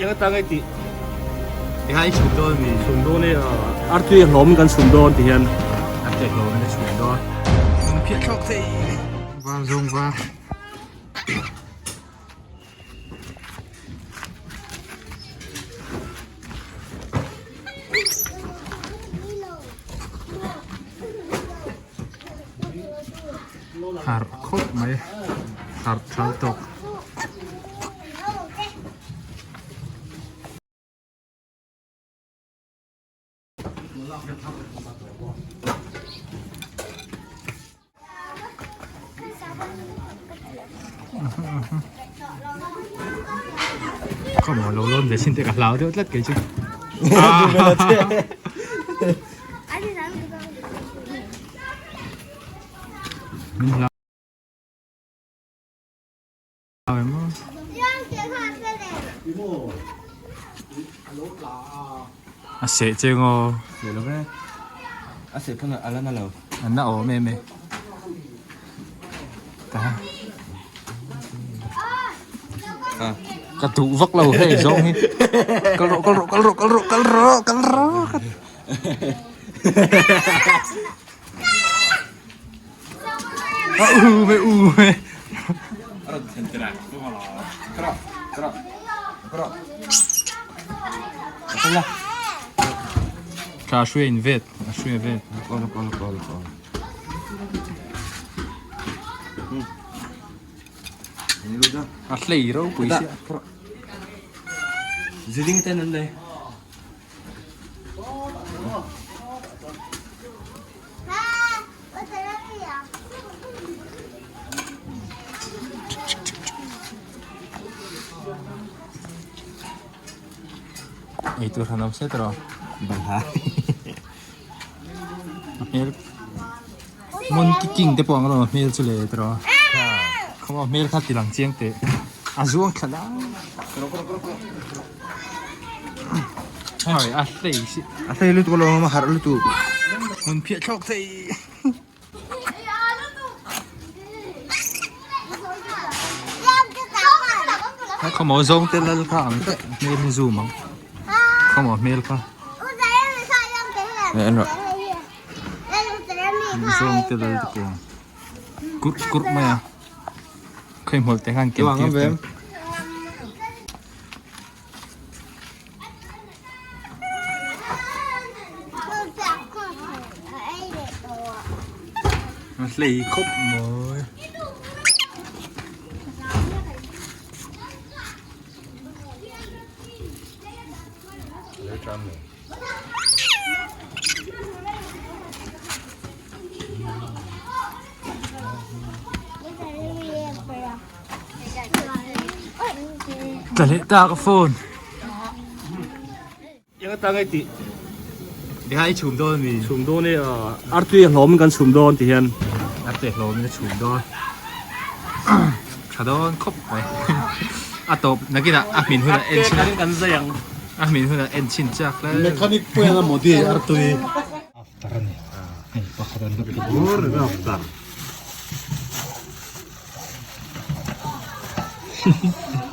Eng atang nge tih? Eng ai chhum dawn mi? Chhum dawn e, artui hlawm kan chhum dawn ti hian. Artui hlawm in a chhum dawn. Min phiah thlawk thei. Var zawng var. Harh khawp mai harh thal tawk. Come on, lo lon ve sin te ka hlau deuh tlat kei chu. Min hlau em aw. A seh cheng aw. Seh lo ve. A seh pawn a la na lo. A na awm em e. Ta. Ka duh vak lo hei zawng hi. Kal rawh kal rawh kal rawh kal rawh kal rawh kal rawh. A u me u me. Tha hruai in vet a hruai vet. A hlei ropui sia. Ziding ten an nei. Ei tur han awm set rawh. Balha. A hmel Monkey King te pawh ang rawh a hmel chu le tiraw. Khawma hmel kha ti lang chiang teh. A zuang thla lai. Hei a hlei si. A hlei lutuk alawm a harh lutuk. Hmun phiah thlawk thei. Khawmaw zawng te lal kha ang te hmel hi zoom ang. Khawmaw hmel kha. En rawh. Zawng te lal te pawh ang. Kurh kurh mai a. Khawi hmawlh te khan ken tir te. A hlei khawp mawi. Tla leh ta ka phone. Eng atang nge tih? Tikha i chhum dawn mi? Chhum dawn e, artui hlawm in kan chhum dawn ti hian. Artui hlawm in a chhum dawn. Tha dawn khawp mai. A tawp nakinah a hmin hunah en chhin a. Kan zai ang. A hmin hunah en chhin chak hle. Mechanic pawh hian a modi artui. After a ni. Hei pakhat an lut Bur after.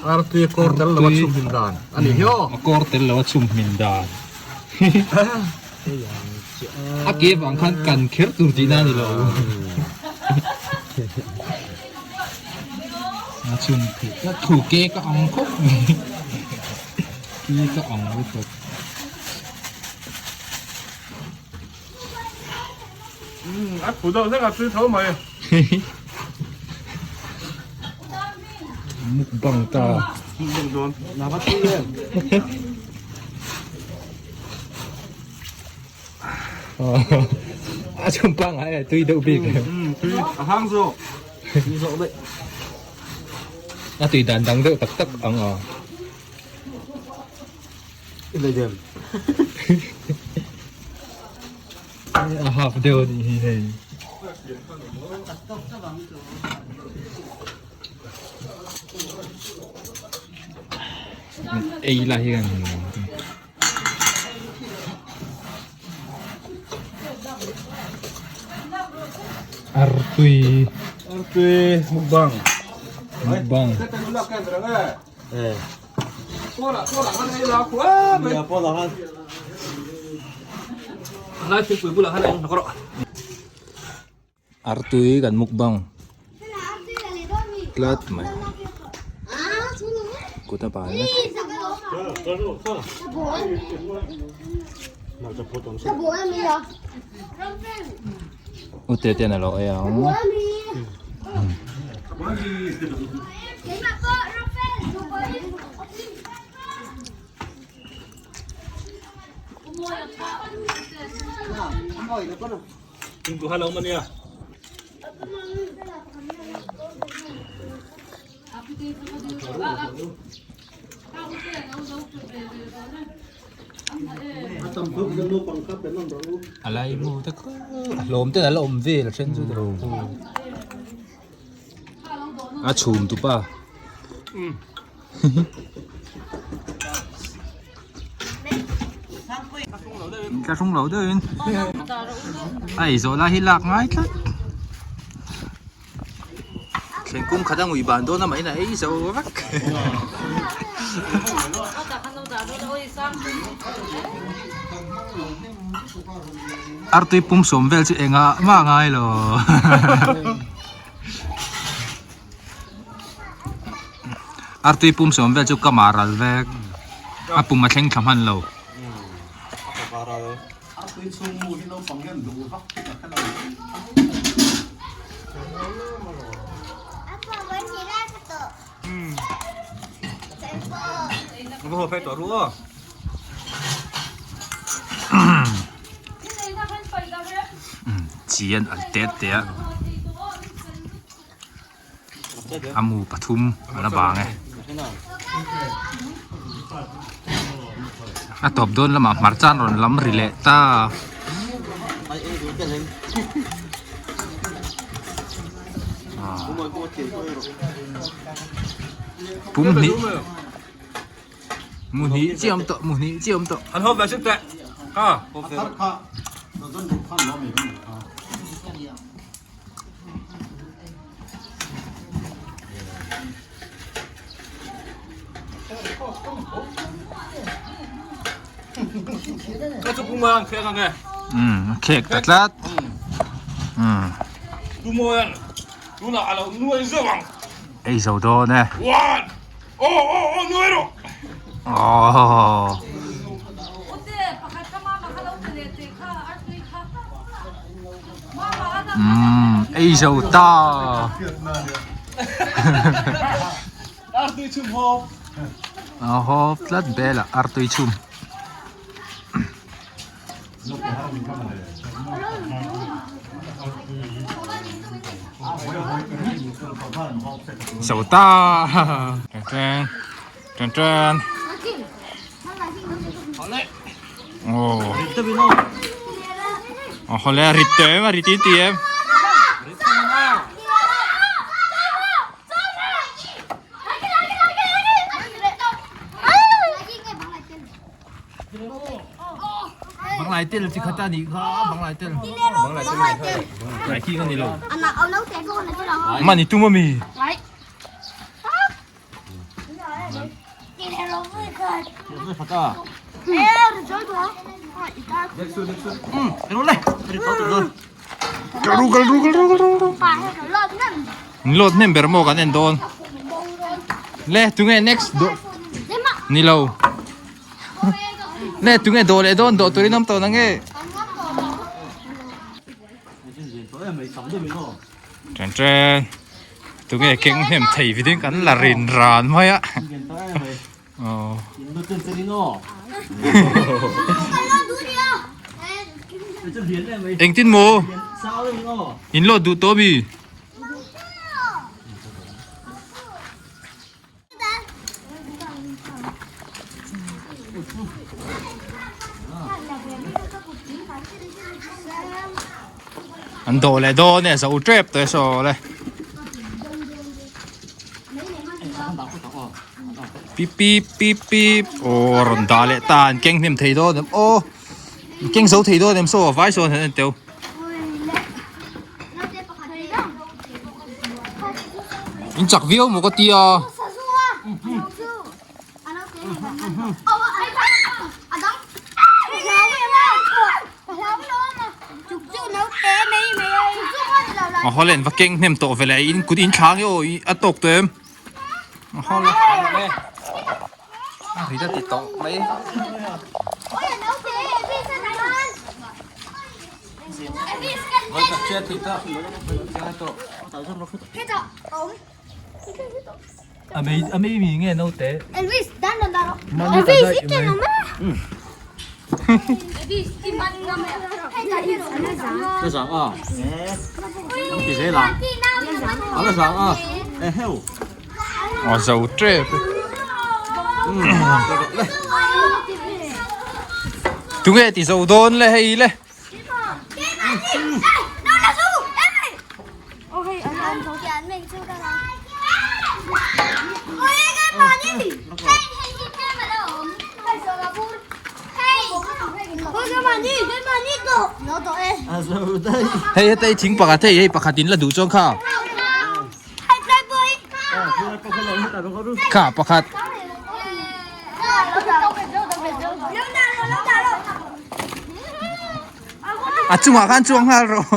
Artui a kawr tel lo a chhum hmin dan a ni hi aw. A kawr tel lo a chhum hmin dan. A ke vang khan kan kher tur tihna a ni lo. A chhum theih tlat. Thu ke ka ang khawp mai. Ki ka ang lutuk. A thu deuh hlek a tui tho mai. Mukbang ta. Mukbang dawn. Nava tui em. A chhum pangai a tui deuh bik. Tui a hang zawk. Tui zawk daih. A tui dan dang deuh tak tak ang a. A half deuh anih hi hei. Ei lai hi kan Artui. Artui mukbang. Mukbang. Artui kan mukbang tlat mai kut a pai vek. U te ten a lo ei ang. A lai mu te kha a hlawm ten a la awm vel a then chu a chhum tu pa. Ka hrung lo deuhin a ei zawh lai hi lak ngai tlat thleng kum khat a ngui ban dawn a mah in a ei zo vek artui pum sawm vel chu engah mah ngai lo. Artui pum sawm vel chu ka mah ral vek a pum a thleng thla hman lo. Chi an al tet te a. A mu pathum a la bang e. A tawp dawn lamah hmarcha an rawn lam ri leh ta. Pum hnih mu hnih chiah awm tawh mu hnih chiah awm tawh. An hawp ve sip teh. Ha. Khek ta tlat. Ei zo dawn e. Aww. Umm ei zo ta. A hawp tlat bel a artui chhum. Zo ta. Tan tan tan. Aw. Aw hawle a rit teh em a rit in ti em. Banglai tel chi khat a nih kha banglai tel. Banglai tel. Lai khi ni lo. Mani tum ami. Load hnem ber maw kan en dawn le tunge next do ni lo le tunge dawh leh dawn dawh turin awm tawh nange Ṭen ṭen tunge keng hnem thei vitin kan la rin ran mai a aw engtin maw in load duh tawh ami. An dawh leh dawn e zo tep tawh e saw le pip pip pip pip aw rawn dah leh ta an keng hnem thei dawn em aw an keng zo thei dawn em saw vai sawn an en teu. In chak viau maw ka ti a. A haw len va keng hnem tawh ve le in kut in thlang i aw i a tawk tawh em a haw le a ri ta ti tawh mai. A mei mi nge naute? A zo tep e. Tunge ti zo dawn le hei le. Hei heta i thing pakhat hei hei pakhat in la duh chuang kha. Kha pakhat. A chungah khan chuang nghal rawh.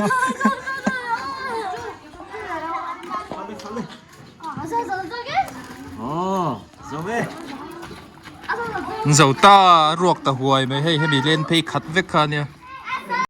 Zo ta ruak ta huai mai hei hemi len phei khat vek kha nia.